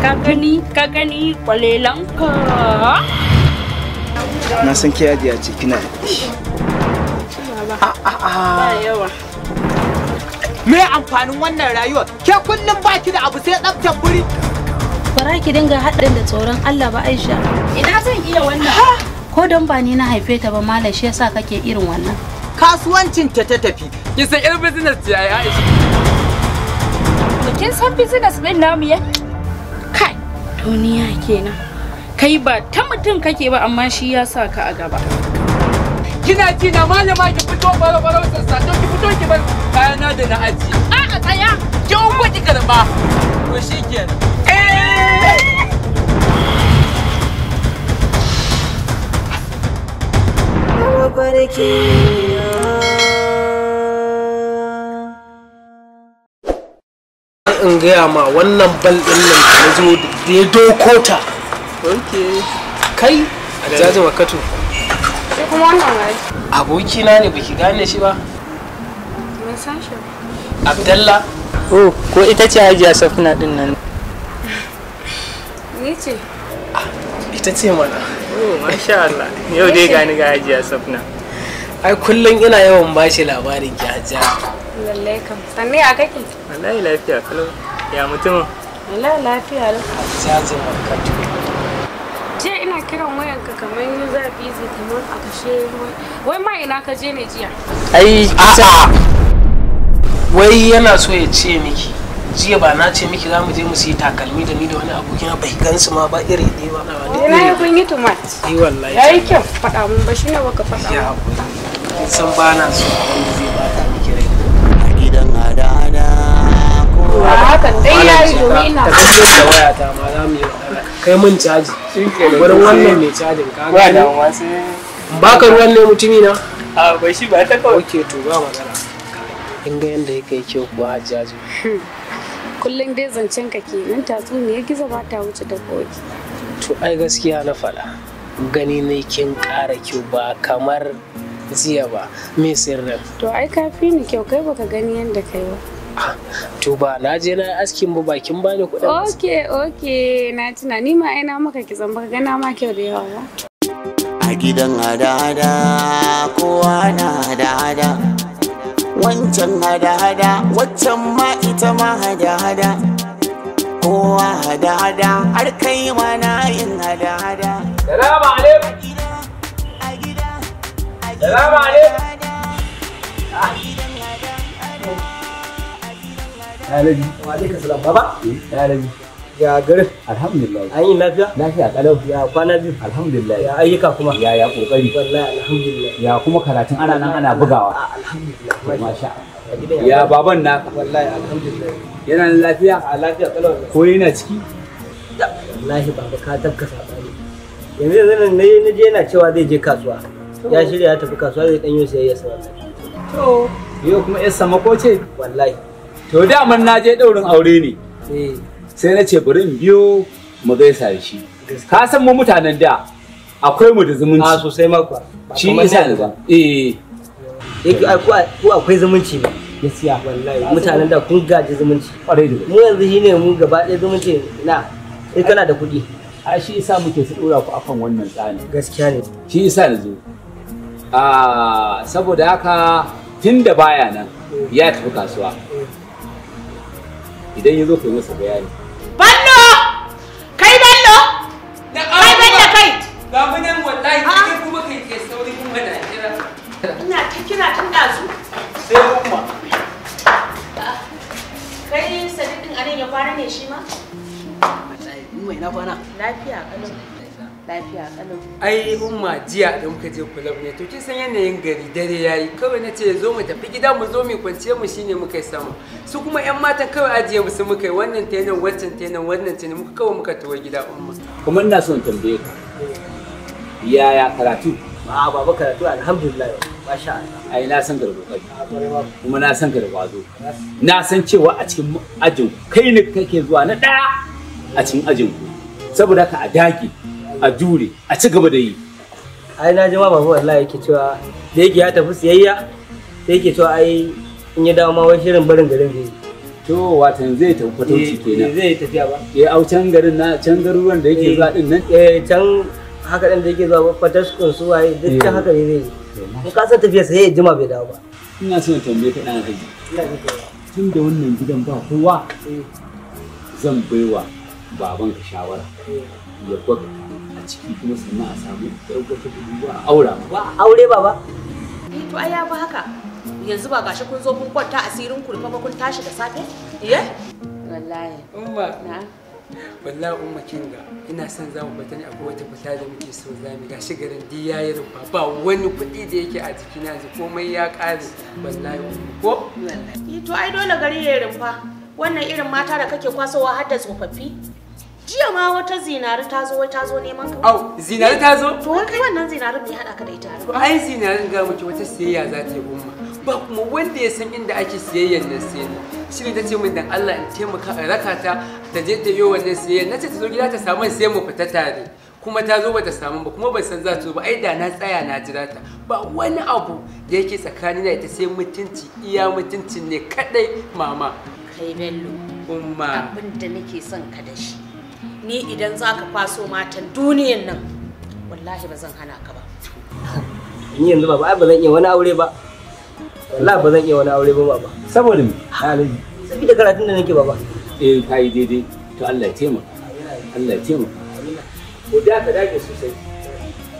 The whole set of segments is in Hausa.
Ka gani kwalelanka. Na san ke ajiya ce kina da kuɗi. Ba yawa. Me amfanin wannan rayuwar? Ke kullum baki da abu sai tsaftar buri. Bara ki dinga haɗin da tsoron Allah ba Aisha. Ina zan iya wannan? Ko don ba ni na haife ta ba malam shi yasa kake irin wannan. Kasuwancin ta tafi. Kin san irin business ce ai Aisha. Kin san business din namu ya? Kai, duniya kenan. Kai ba ta mutum kake ba amma shi ya sa ka a gaba. Kina ji na malama ki fito baro baro sassa to ki fito ki bar kayana da na aji. A'a tsaya. Ki ungo ki karba. To shikenan. In gaya ma wannan bal ɗin nan da zo da ya doko ta. Okay. Kai, Hajjaji Makatu. Sai kuma wannan waye? Abokina ne baki gane shi ba. Ban san shi ba. Abdallah. Oh, ko ita ce Hajiya Safna din nan? Ni ce. Ita ce mana. Oh, masha Allah. Yau dai gani ga Hajiya Safna. Ai kullum ina yawan bashi labarin ki Hajja. Lallai kam. Sanne a kake? Wallahi lafiya kalau. Ya mutumin? Wallahi lafiya lau. Hajjaji Makatu. Jiya ina kiran wayanka kamar user busy kamar a kashe. Wai ma ina ka je ne jiya? Ai a'a. Wai yana so ya ce miki jiya ba na ce miki za mu je mu siyi takalmi da ni da wani abokina bai gansu ma ba iri ɗaya ba. Na yi kun yi tumat. Yi wallahi. Ya yi kyau faɗa mun ba shine baka faɗa Ya haƙuri. Kin san ba na so wanda zai bata miki rai. A gidan hada-hada ko. Hakan dai ya yi domin ina. Ta gaskiyar da wayata ma za mu yi magana. Kai mun caji. Wurin wannan mai cajin ka ba damuwa sai. Baka ruwan ne mutumi na? A bai shi ba ta kawai. Ok to ba magana. Kin ga yanda yake kyau kuwa Hajjaju. Kullum dai zancen ka kenan tatsuniyar gizo ba ta wuce da koki. To ai gaskiya na faɗa. Gani ne kin ƙara kyau ba kamar jiya ba. Me sirrin? To ai ka fi ni kyau kai baka gani yanda kai ba. To ba na je na askin ba bakin bani kuɗin. Okay na tuna ni ma ai na maka kitson baka gana ma kyau da yawa ba. A gidan hada-hada kowa na hada-hada. Wancan hada-hada waccan ma ita ma hada-hada. Kowa hada-hada har kai ma na yin hada-hada. Salamu alaikum. Salamu alaikum. Alabi. Wa alaikum salam baba. Alabi. Ya garin? Alhamdulillah. An yi lafiya? Lafiya kalau. Ya kwana biyu? Alhamdulillah. Ya ayyuka kuma? Ya ya kokari. Wallahi alhamdulillah. Ya kuma karatun ana nan ana bugawa. Alhamdulillah. Masha Allah. Ya baban naka? Wallahi alhamdulillah. Yana nan lafiya? A lafiya kalau. Ko yana ciki? Wallahi baba ka tafka sabani. Yanzu yanzu nan na je yana cewa zai je kasuwa. Ya shirya ya tafi kasuwa zai danyo sayayya sa wallahi. To, yau kuma yar samako ce? Wallahi. To daman na je ɗaurin aure ne. Sai na ce bari in biyo mu gaisa da shi. Ka san mu mutanen da akwai mu da zumunci. A sosai ma kuwa. Shi isa ne ba. Eh. Yake ko akwai zumunci ne. Gaskiya. Wallahi mutanen da kun gaji zumunci. Kwarai da gaske. Mu yanzu shine mu gaba ɗaya zumunci na sai kana da kuɗi. A shi isa muke su ɗora ku akan wannan tsani. Gaskiya ne. Shi isa na zo. A saboda haka tun da baya nan ya tafi kasuwa. Idan ya zo kai masa bayani. Ballo! Kai Ballo! Kai Ballo kai! Ga mu nan wallahi kai kuma kai ke sauri kuma da kira. Ina ta kira tun dazu. Sai kuma. Kai Sadiq din anan ya kwana ne shi ma? Wallahi umma ina kwana. Lafiya kalau. Lafiya kalau. Ai umma jiya da muka je kulab ne to kin san yanayin gari dare yayi kawai nace zo mu tafi gida mu zo mu kwance mu shine muka yi sama. Su kuma yan matan kawai ajiye musu muka yi wannan ta nan wancan ta nan wannan ta nan muka kawai muka tawo gida umma. Kuma ina son tambaye ka. Yaya karatu? A'a baba karatu alhamdulillah masha Allah. Ai na san ka da kokari. Kuma na san ka da kwazo. Na san cewa a cikin ajin kai ne kake zuwa na daya a cikin ajin ku. Saboda haka a dage a jure a ci gaba da yi. Ai na ji ma baba wallahi yake cewa da yake ya tafi siyayya sai yake cewa ai in ya dawo ma wai shirin barin garin zai yi. To watan zai tafi fatauci kenan. Zai tafiya ba. Eh au can garin na can garuruwan da yake zuwa din nan. Eh can haka din da yake zuwa Fataskun su waye duk can haka ne zai yi. In ka san tafiya sai ya jima bai dawo ba. Ina so in tambaye ka dan Alhaji. Tun da wannan gidan ba kowa zan baiwa babanka shawara. Ya baka a ciki kuma sannan a samu ɗan wata budurwa a aura ba. Aure baba? Eh to ai ya fi haka. Yanzu ba gashi kun zo kun kwanta asirin ku rufe ba kun tashi da safe? Eh? Wallahi. Umma. Na. Wallahi umma kinga ina son za mu fita ne akwai wata fita da muke so za mu gashi garin di yayi rumfa ba wani kuɗi da yake a jikina yanzu komai ya ƙare wallahi umma ko? Eh to ai dole gari ya rumfa. Wannan irin mata da kake kwasowa har da tsofaffi. Jiya ma wata zinari ta zo wai ta zo neman ka. Au, zinari ta zo? To wai kai wannan zinarin me ya haɗa ka da ita? To ai zinarin ga miki wata siyayya za ta yi umma. Ba kuma wanda ya san inda ake siyayyan nan sai ni. Shi ne ta ce min dan Allah in taimaka in raka ta ta je ta yi wannan siyayyan. Na ce ta zo gida ta samu sai mu fita tare. Kuma ta zo bata samu ba kuma ban san za ta zo ba ai da na tsaya na jira ta. Ba wani abu da yake tsakanina ita sai mutunci iya mutuncin ne kadai mama. Kai Bello. Umma. Abin da nake son ka da shi. Ni idan za ka kwaso matan duniyan nan wallahi ba zan hana ka ba. Ni yanzu baba ai ba zan iya wani aure ba. Wallahi ba zan iya wani aure ba baba. Saboda me? Alhaji. Saboda karatun da nake baba. Eh kai daidai. To Allah ya taimaka. Allah ya taimaka. Ko da ka dage sosai.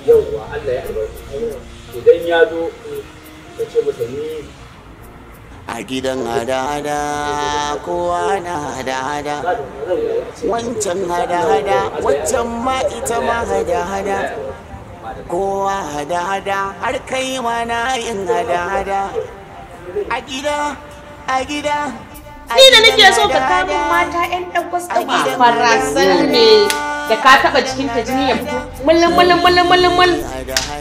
Yauwa Allah ya albarka. Idan ya zo ka ce masa ni a gidan hada-hada kowa na hada-hada wancan hada-hada waccan ma ita ma hada-hada kowa hada-hada har kai ma na yin hada-hada a gida a gida. Ni da nake so ka kawo mata 'yan ɗan ɗan farasan ne da ka taɓa jikinta jini ya fito mulin mulin mulin mulin mulin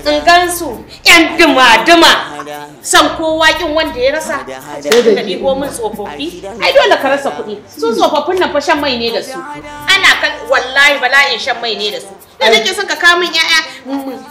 in gansu 'yan duma-duma san kowa kin wanda ya rasa da ɗigo min tsofaffi ai dole ka rasa kuɗi su tsofaffin nan fa shan mai ne da su ana kan wallahi bala'in shan mai ne da su da nake son ka kawo min 'ya'ya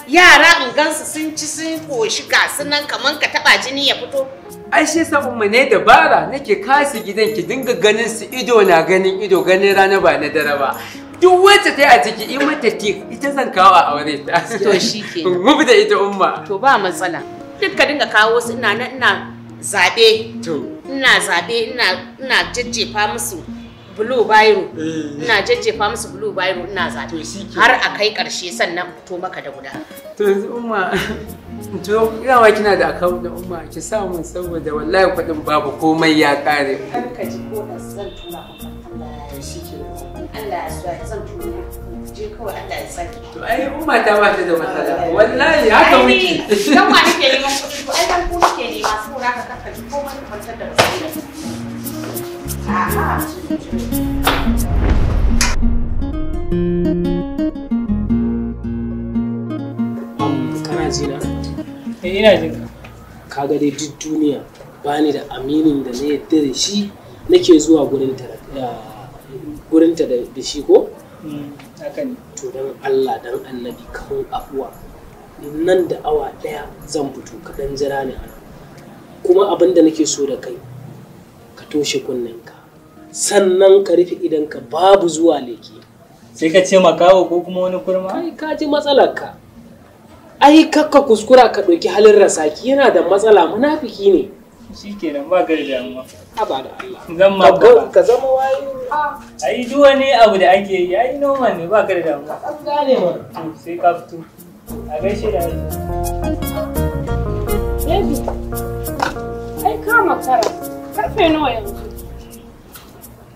yara in gansu sun ci sun koshi ga su nan kaman ka taɓa jini ya fito. Ai shi yasa umma ne dabara nake kasu gidan ki dinga ganin su ido na ganin ido ganin rana ba na dare ba. Duk wacce ta yi a ciki in mata tik ita zan kawo a aure ta. To shi kenan. Gub da ita umma. To ba matsala. Duk ka dinga kawo su ina nan ina zabe. To. Ina zabe ina jajjefa musu blue biro. Ina jajjefa musu blue biro ina zabe. Har a kai karshe sannan fito maka da guda. To yanzu umma to ina kina da account na umma ki sa mun saboda wallahi kuɗin babu komai ya kare. Kar ka ji ko da zan tura maka Allah ya. To shi kenan. Allah ya so zan tura. Je kawai Allah ya saki. To ai umma ta ba ta da matsala. Wallahi haka muke. Dan wa nake neman kuɗi to ai dan ku nake nema saboda haka kar ka ji komai ka kwantar da basira. A'a. Kana jina? Eh ina jin ka. Kaga dai duk duniya bani da aminin da na yadda da shi nake zuwa gurin ta da shi ko? Haka ne. To dan Allah dan Annabi kan afuwa. Nan da awa ɗaya zan fito ka dan jira ni ana. Kuma abin da nake so da kai ka toshe kunnenka. Sannan ka rufe idonka babu zuwa leke. Sai ka ce makaho ko kuma wani kurma? Kai ka ji matsalarka. Ai kakka kuskura ka ɗauki halin rasaki yana da matsala munafiki ne. Shikenan ba ka da damuwa. Haba da Allah. Zan ma ba. Ka zama wayo. Ai duk wani abu da ake yi ai normal ne ba ka da damuwa. An gane mana. To sai ka fito. A gaishe da aiki. Baby, ai ka makara. Karfe nawa yanzu?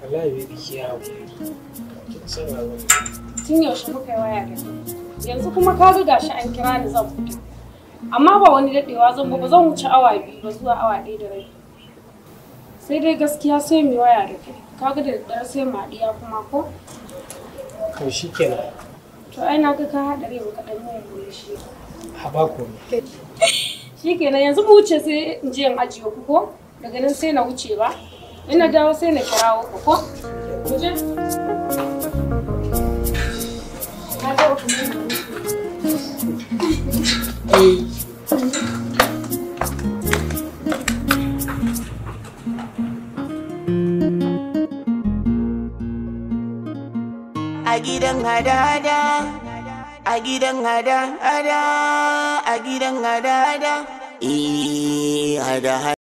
Wallahi baby ki ya hakuri. Kin san abin. Tun yaushe muka yi waya da kai. Yanzu kuma ka ga gashi an kira ni zan fita. Amma ba wani daɗewa zan ba zan wuce awa 2 ba zuwa awa 1.5. Sai dai gaskiya sai mu waya da kai. Kaga da daddare sai mu haɗiya kuma ko? To shikenan. To ai na ga ka haɗa rai baka ɗan yi gobe shi. Haba komai. Shikenan yanzu mu wuce sai in je in ajiye ku ko? Daga nan sai na wuce ba? In na dawo sai na kirawo ku ko? Mu je. Na ga ku ne. A gidan hada-hada, a gidan hada-hada, a gidan hada-hada, hada-hada.